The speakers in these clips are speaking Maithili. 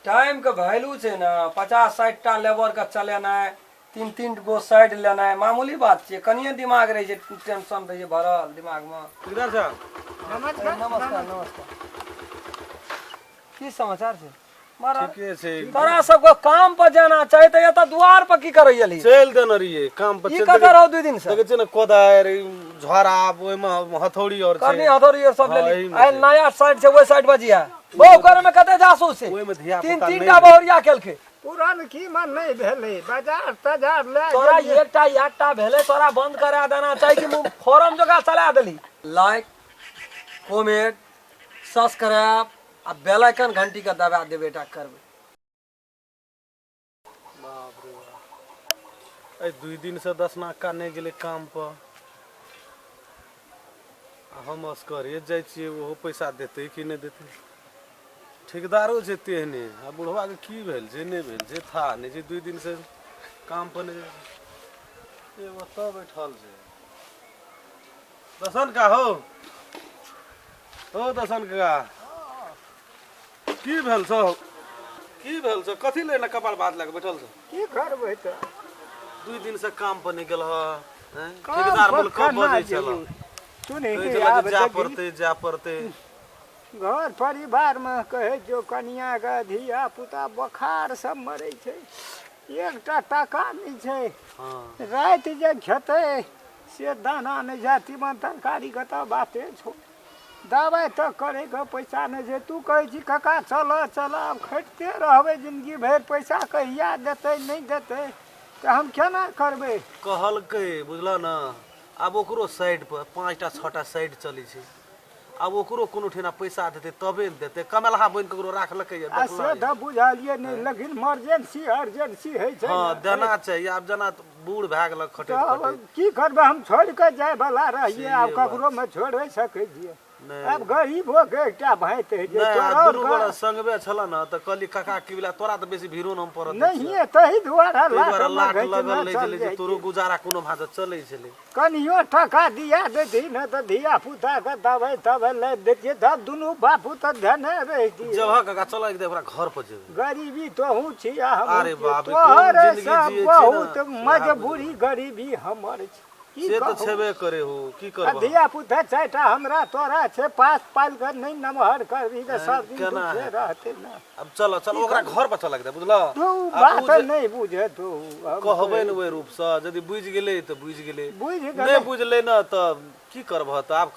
टाइम के वैल्यू छै ने। 50-60 टा लेबर के चलेनाइ, 3-3 गो साइड लेनाइ मामूली बात छियै। कनिये दिमाग रहै छै, टेंशन रहै छै भरल दिमाग में। ठेकेदार साहब नमस्कार नमस्कार नमस्कार। की समाचार छै महाराज? ठीके छै। तोरा सबके काम पर जाना चाही तऽ एतऽ दुआर पर की करै एलही? चलि देने रहियै काम पर। ई कतऽ रहौ 2 दिन से? देखै छियै ने, कोदारि, झोरा, ओहिमे हथौड़ी और छै। करनी हथौड़ी और सब हाँ, लेली। एहिमे आइ छै। नया साइड छै, ओहि साइड बजिया बहु करे में कते जासूस छै। ओहिमे धिया तीन पुता तीन नहि टा बहुरिया केलकै। पुरन की मन नहि भेलै, बाजार ताजार लए तोरा गेलियै। एकटा एकटा भेलै, तोरा बंद करा देना चाही कि मुँह फोरम जकाँ चला देली। लाइक, कमेंट, सब्सक्राइब आ बेल आइकन घंटी के दबा देबे टा करबै। बाप रे बाप, एहि 2 दिन से 10 नाका नहि गेलै काम पर, आ हम असगरे जाइ छियै, ओहो पैसा देतै कि नहि देतै? ठेकेदारो छै तेहने। आ बुढ़वाके की भेल छै, नहि भेल छै, था नहि छै। 2 दिन से काम पर नहि जाइ छै। एगो ओतऽ बैठल छै। दसन का हो, हो दसन का, की भेल छौ? की भेल छौ? कथी ले ने कपार भात लए कऽ बैठल छौ? की करबै तऽ? 2 दिन से काम पर नहि गेल हँ? काम ठेकेदार पर बोल कब केना बजै छल? जेबै? सुनही, कहै छल जे आब जा देखी, पड़तै, जा पड़तै। घर परिवारमे कहै जो कनियाके धिया पुता बोखार सब मरै छै, एकटा टाका नहि छै। हँ राति जे खेतै से दाना नहि छै, तीमन तरकारीके तऽ बाते छौ, दबाइ तऽ करैके पैसा नहि छै। तू कहै छी काका चलऽ चलऽ, आब खटिते रहबै जिन्दगी भरि, पैसा कहिया देतै नहि देतै तऽ हम केना करबै? कहलकै बुझलह ने, आब ओकरो साइड पर 5टा 6टा साइड चलै छै, आब ओकरो कोनो ठेना पैसा देतै तबे ने देतै। कमेलहा बनि ककरो राखलकै या आ से देखलह? तऽ बुझलियै नहि, लेकिन इमरजेंसी अर्जेंसी होइ छै हँ ने। देना चाही। आब जेना बूढ़ भए गेलक खटैत तऽ खटैत की करबै, हम छोड़ि कऽ जायवला रहियै, आब से बात ककरोमे छोड़ि सकै छियै? नहि। आब गरीबोके एकटा भाँति होइ छै। नहि, आ तोरा दुनू गोरा संगबे छल ने तऽ कहली काका की भेलै, तोरा तऽ बेसी भीड़ो ने हम पड़त दै छियह। नहिये, ताहि दुआरे ताहि दुआरे लाट लाट लगै छै लगल ने, रहै चल छलै जे जाइ तोरो छै। गुजारा कोनो भाँज चलै छलै। कनियो टका दिया देती ने तऽ धिया पुताके दबाइ तबाइ लए दैतियै, तब दुनू बापू तऽ धेने रहितियै। जेबह काका, चल एक दिन ओकरा घर पर जेबै। गरीबी तोहूँ छी आ हमहूँ अरे छी। बाप रे, कोन तोहर जिंदगी से जियै छी ने, बहुत सेहा मजबूरी गरीबी हमर छै, की से तऽ कहू? छेबे करे हो, की आ करबह? धिया पुता 4टा हमरा तोरा छै, पास पालि कऽ नहि नमहर करबी तऽ सब दिन केना दुखे हेतै? रहतै ने। आब चल चल, ओकरा घर पर चलक दे, बुझलह? तू आ बात उ जे नहि बुझे तू, हम कहबै ने ओहि रूपसँ, यदि बुझि गेलै तऽ बुझि गेलै, बुझि नहि गेलै। बुझलै ने तऽ की करबह? तऽ आब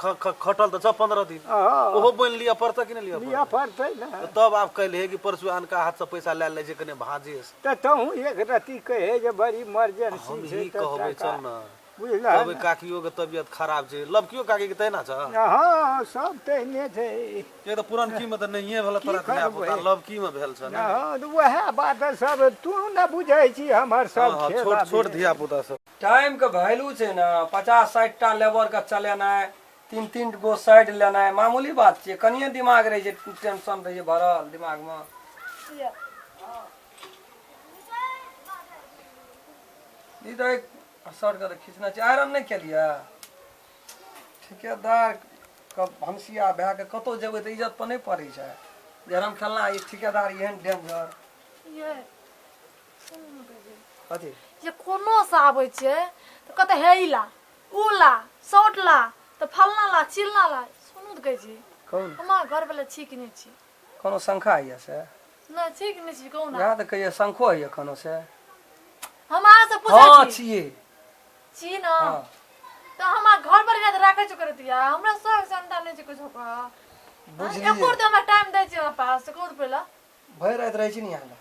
खटल तऽ छह 15 दिन, हँ ओहो बनि लिअ पड़तै कि नहि लिअ लिअ पड़तै? पड़तै ने। तब आब काल्हि कि परसू अनका हाथसँ पैसा लए लै छै कने भाजे से। तऽ तहूँ एक रत्ती कहै जे बड़ी इमरजेंसी हम छै ही तऽ कहबै, टाका चल ने। बुझलह कहबै ने? काकियो के तबियत खराब छै, लबकियो काकी के तहिना छ? हँ, सब तेहने छै। एक तऽ पुरनकी मे तऽ नहिये भेल की तोरा धिया पुता, करबै? लबकी मे भेल छ ने। हँ, तऽ उएह बात सब तू ने बुझै छी हमर हँ सब हँ खेला छोट छोट भेल। धिया पुता सब। टाइम के वैल्यू छै ने। 50-60 टा लेबर के चलेनाइ, 3-3 गो साइड लेनाइ मामूली बात छियै। कनिये दिमाग रहै छै, टेंशन रहै छै भरल दिमाग में। ई तऽ एक शर्ट के तऽ खींचना छै, आयरन नहि केलियै। ठेकेदार के भनसिया भए कऽ कतहु जेबै तऽ इज्जत पर नहि पड़ै छै जे हम खेलना ई ठेकेदार एहन डेंजर। ये सुनू ने कहै छी। कथी? जे कोनो से आबै छै तऽ कहतै हे ई ला, उ ला, शर्ट ला, तऽ फलना ला, चिलना ला। सुनू तऽ कहै छी। कौन? हमरा घर वाला छी कि नहि छी? कोनो शंखा होइए से? नहि छी कि नहि छी, कहू ने। वएह तऽ कहियै, शंखो होइए कोनो से? हम अहाँ से पूछै हँ छी। छियै। छी ने? हँ। तऽ हमरा घर पर नहि राखै छै करतिया, हमरा शौक संतान नहि छै कुछो के। बुझलियै। एको रुपया हमरा टाइम दै छै हमरा पास से कहू तऽ पहिले? भरि राति रहै छी ने यहाँ?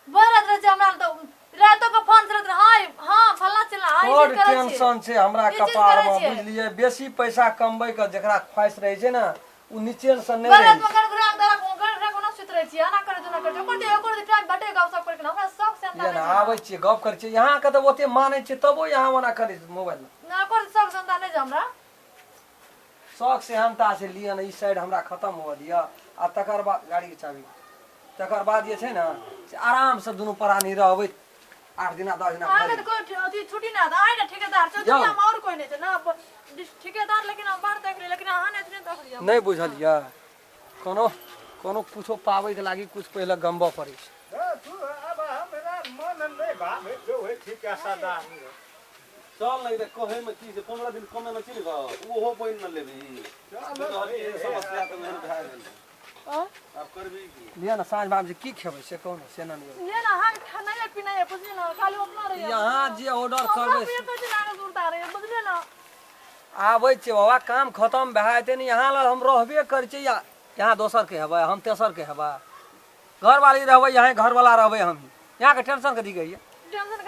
भरि राति रहै छै हमरा तऽ रातो के फोन चलैत रहै, हँ हँ फल्लाँ चिल्लाँ, हँ ई बड़ चीज करै छियै। टेंशन छै हमरा ई चीज कपार करै मे छियै। बुझलियै? बेसी पैसा कमबै के जकरा ख्वाहिश रहै छै ने, ओ नीचे से नहि भरि रहै राति मे छै। घर घुरा के घर घुरा के ओना सुति रहै छियै, एना करै छै, ओना करै छै, ओकर दे ओकर दे टाइम भेटै गप सप करके हमरा शौक से ये ने आबै छियै, गप करै छियै यहाँ के तऽ ओते मानै छियै, तबो यहाँ ओना करै छै मोबाइल मे। ना ओकर शौक संतान नहि छै हमरा। शौक सेहनता से लिअ ने, ई साइड हमरा खतम हुअ दिअ आ तकर बाद गाड़ीके चाबी, तकर बाद जे छै ने से आरामसँ दुनू प्राणी रहबै 8 दिना 10 दिना अहाँके घरे। तऽ कोइ अथी छुट्टी नहि हैत, अहाँ ने ठेकेदार छै, यौ। दुनियामे आओर कोइ नहि छै ने ठेकेदार, लेकिन हम बाहर देख लियै, लेकिन अहाँ नहि देख लियै। नहि बुझलियै, कोनो कोनो कुछो पाबैके लागि कुछ पहिले गमबऽ पड़ै छै। तू अब हमरा मन नहि भावे जो होइ ठीक सदा। चल नहीं रे कहे में की छै 15 दिन कमे न छी ने ओहो बनि न लेबी। चल समस्या तऽ मेहन भए गेल। आब करबी की? लिअ ने साँझ बाब जे की खेबै से कहू ने से ने लिअ ने अहाँ खाना या पीना या बुझलियै ने खाली अपना रहिए। यहाँ जे ऑर्डर करबै बुझलियै ने। आबै छियै बाबा काम खतम भए जेतै ने यहाँ लग हम रहबे करै छियै या यहाँ दोसर के हेबै हम तेसर के हेबै घरवाली रहबै यहाँ घरवाला रहबै हम यहाँके टेंशन कथी कहैए।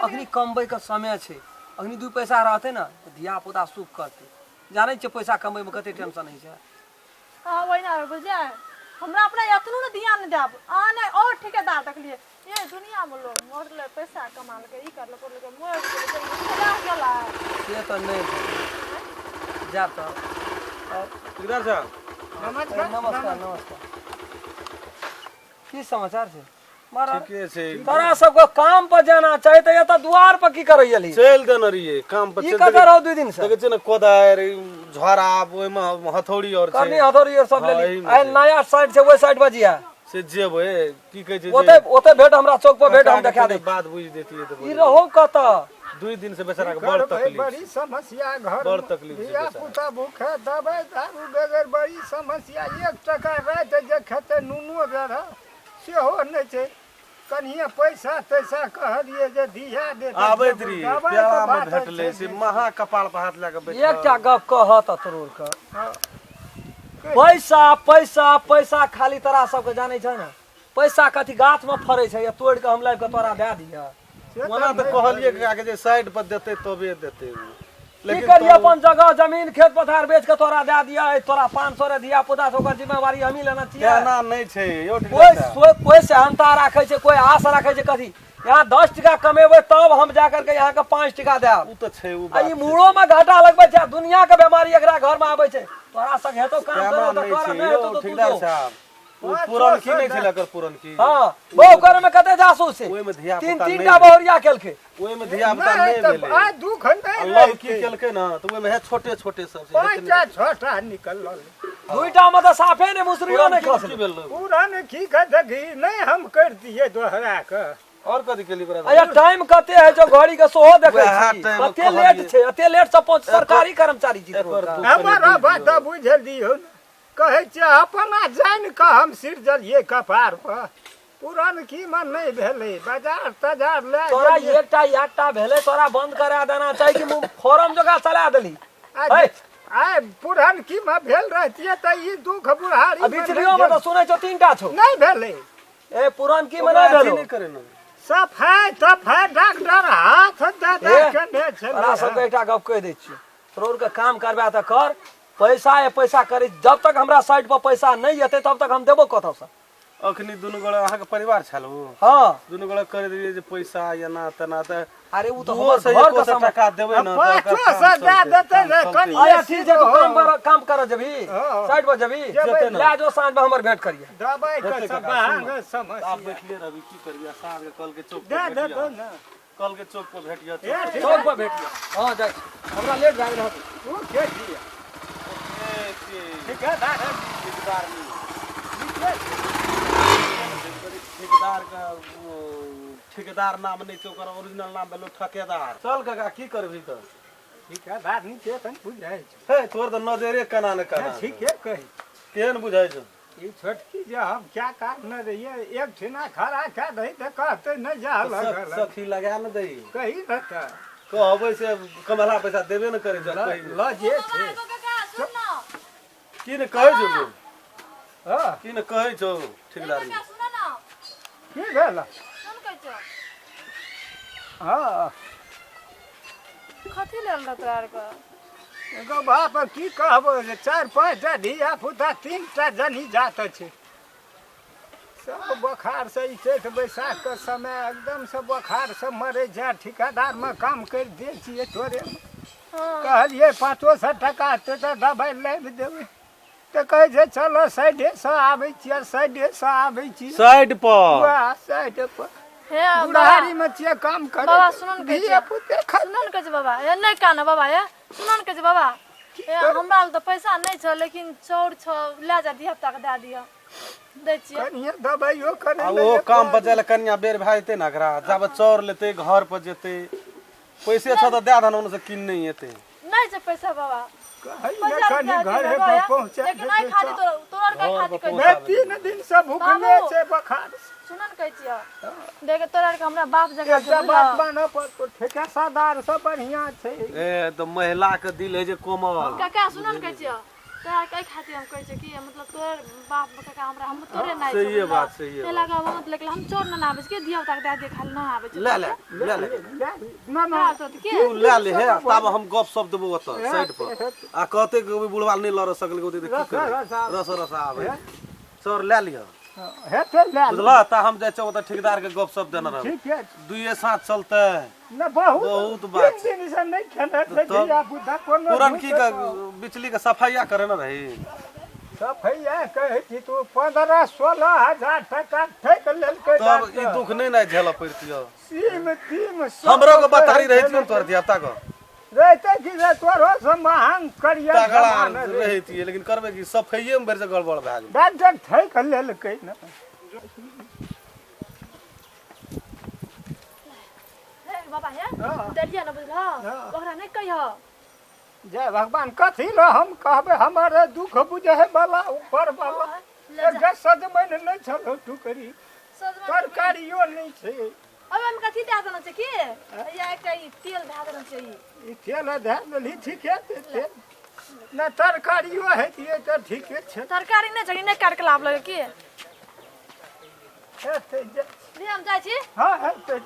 अखनी कमबैके समय छै अखनी 2 पैसा रहतै ने तऽ धिया पुता सुख करतै। जानै छियै पैसा कमबैमे कते टेंशन होइ छै। हँ ओहिना बुझलियै हमरा अपना एतनो ने ध्यान नहि देब अहाँ नहि और ठेकेदार देखलियै ये दुनियामे लोग मरलै पैसा कमालकै ई करलकै करलकै मरि गेलै से तऽ नहि जायब तऽ। ठेकेदार साहब नमस्कार। नमस्कार नमस्कार। की समाचार छै? ठीके छै। तोरा सबके काम पर जाना चाही तऽ एतऽ दुआर पर की करै एलही? चलि देने रहियै काम पर। ई कतऽ रहौ 2 दिन से? देखै छियै ने कोदारि झोरा ओहिमे हथौड़ी और छै। करनी हथौड़ी और सब लेली। आइ नया साइड छै ओहि साइड बजिया से जेबै की कहै छै ओते ओते भेट हमरा चौक पर भेट हम देखा दे बात बुझि देतियै तऽ। ई रहौ कतऽ? 2 दिन से बेचारा के बड़ तकलीफ बड़ी समस्या घर बड़ तकलीफ धिया पुता भूखे दवाई दारू बगैर बड़ी समस्या। 1 टका राति जे खेतै नूनो रह सेहो नहि छै। कनिए पैसा तैसा कहलियै जे धिया देतै आबैत रहियै प्यालामे भेटलै से महा कपाल पर हाथ लए कऽ बैठल। एकटा गप कहऽ तऽ तोर के पैसा पैसा पैसा खाली तोरा सबके जानै छै ने पैसा कथी गाछमे फड़ै छै या तोड़ि कऽ हम लाबि कऽ तोरा दए दिअ। ओना तऽ कहलियै काका जे साइड पर देतै तबे देतै ओ। की करियै अपन जगह जमीन खेत पथार बेच कऽ तोरा दए दिअ तोरा 500 रे धिया पुता छै ओकर जिम्मेवारी हमही लेने छियै। एना नहि छै यौ कोइ कोइ सेहनता राखै छै कोइ आश राखै छै कथी यहाँ 10 टका कमेबै तब हम जा करके यहाँके 5 टका देब। ओ तऽ छै ओ आ ई मूड़ोमे घाटा लगबै छै दुनियाके बेमारी एकरा घरमे आबै छै। तोरा संग हेतौ काम करो तऽ कर नहि हेतौ तऽ तू जो। साहब पुरनकी नहि छलै एकर पुरनकी। हँ बहु करैमे कते जासूस छै ओहिमे धिया पुता 3-3 टा बहुरिया केलकै ओहिमे धिया पुता नहि भेलै। आइ दुख नहि लड़की केलकै ने तऽ ओहिमे हे छोटे छोटे सब छै 5टा 6टा निकलल 2टा मे तऽ साफे नहि मुसरियो नहि खसलै। पुरनकी के देखी नहि हम करि दियै दोहरा कऽ। और कथी केली बड़ा? अरे टाइम कते है जो घड़ी के सोहो देखै छी कते लेट छै एते लेट से पहुंच सरकारी कर्मचारी छी। हमरा बात बुझल दियौ कहै छियै अपना जानि कऽ हम सिरजलियै कपार पर पुरनकी मे नहि भेलै बाजार तजार लए तोरा एकटा एकटा भेलै तोरा बंद करा देना चाही कि फॉर्म जगह चला देली। आइ पुरनकी मे भेल रहतियै तऽ ई दुख बुढ़ारी बिचलियो मे तऽ सुनै छौ 3टा छौ नहि भेलै। ए पुरनकी मे नहि भेलै सफाइ तफाइ डॉक्टर हाथ दऽ दऽ केने छलै। तोरा सबके एकटा गप कहि दै छियौ तोर के काम करबा तऽ कर पैसा ए पैसा करी जब तक हमरा साइड पर पैसा नहीं एतै तब तक हम देबो कतौसँ। अखनी दुनू गोड़ा अहाँके परिवार छल ओ? हँ दुनू गोड़ा करि देलियै जे पैसा एना तेना तऽ अरे ओ तऽ हमर घर के समान टका देबै ने 500 दए देतै ने कनि। अरे ठीक छै तू काम कर काम कर जेबही साइड पर जेबही लए जो साँझ मे हमर भेंट करिहे दवाई के सब बहाना समस्या। आब बैठले रहबी की करबी साँझ के कल के चौक दए देतौ ने कल के चौक पर भेटियो चौक पर भेटियो। हँ जाइ छी हमरा लेट भए गेल हँ। तू के छियै? ठेकेदार ठेकेदार ठेकेदार का ठेकेदार नाम नहि छै ओकर ओरिजिनल नाम भेलो ठकेदार। चल काका की करबही तऽ? ठेकेदार नहि छै तनि बुझाइ छै। हे तोर तऽ नजरे केना ने केना ठीके कही केहन बुझाइ छौ? ई छोटकी जे हम क्या काटने रहियै एक ठिना खड़ा कए दही तऽ कहतै नहि जा लगल सखी लगा ने दही कही ने तऽ कहबै से कमला पैसा देबे ने करै छै लऽ जे छै। की ने कहै छौ? हँ की ने कहै छौ ठेकेदार? की भेल? हँ कथी लेल तोरा आरके? एगो बाप की कहबो जे 4-5 टा धिया पुता 3टा जनी जात छै सब बोखार से ई चैत बैसाख के समय एकदम से बोखार से मरै छै। ठेकेदारमे काम करि दै छियै तोरे कहलियै 500 टका तऽ दबाइ लाबि देबै तऽ कहै छै चलो साइडेसँ आबै छियै साइडेसँ आबै छियै साइड पर साइड पर बुढ़ारीमे छियै काम करै। बाबा सुनन कहै सुनन कहै छै बाबा हे नहि कान बाबा हे सुनन कहै छै बाबा हे हमरा लग तऽ पैसा नहि छौ लेकिन चाउर छौ लए जा धिया पुताके दए दिअ। दै छियै। कनिया दबाइयो करे आ ओहो काम पर जाय लए कनिया बेर भए जेतै ने एकरा, जाबे चौर लेतै घर पर जेतै, पैसे छौ तऽ दए दहन, ओने से कीन नहि एतै। नहि छै पैसा बाबा। पैसा कनी घर पर पहुंचा लेकिन नहीं खाली तोरा के खाली कह मैं 3 दिन से भूखले छै बखार। सुनन कहै छियै देख तोरा के हमरा बाप जगह एकटा बात मानऽ पर ठेकेदार सब बढ़िया छै। ए तऽ महिला के दिल है जे कोमल। काका सुनन कहै छियै तोरा के खातिर हम कहै छियै कि मतलब तोर बाप काका हमरा हम तोरे नहि सही है बात, सही है। तेला का मतलब हम चोर न आबै छै के दिया उतार दे दे खाली न आबै छै। ले ले ले ले ना ना तू ले ले हे, तब हम गप सब देबो ओतऽ साइड पर। आ कहते कि बुढ़वा नहीं लड़ सकल ओते की करे रस रस आबै सर ले लिह हेते ले बुझला। त हम जाइ छियै ओतऽ ठेकेदार के गप सब देने रहब। ठीक है दुइये साथ चलते ना बहुत बहुत बात दिन से नहीं खेने थे धिया पुता कोनो पुरन की के बिजली के सफाइया करे न रही। सफाइया कहै छी तू 15-16 हजार टका ठेक लेलकै तब ई दुख नहीं ना झेल पड़तियो। सीम तीम हमरो के बतारी रहै छी तोर धिया पुता के रहते कि रे तोरो से महंग करिया तगड़ा रहतियै, लेकिन करबै की सफाइये में भरि से गड़बड़ भए गेल। डॉक्टर ठेक लेलकै ना। बाबा हे दलिया न बुझल ओकरा नहीं कहियो। जय भगवान कथी ल हम कहबै, हमर दुख बुझे वाला ऊपर वाला। एक सजमनि नहीं छल टुकड़ी, तरकारियो नहीं छै। अब हम कथी दए देना छै की या एकटा ई तेल दए देना छै। ई तेल दए देली ठीके तेल न तरकारियो हेतियै तऽ ठीके छै। तरकारी नहि छै नहि काट के लाभ लगे की हेतै। हम जाइ छी। हां हेतै।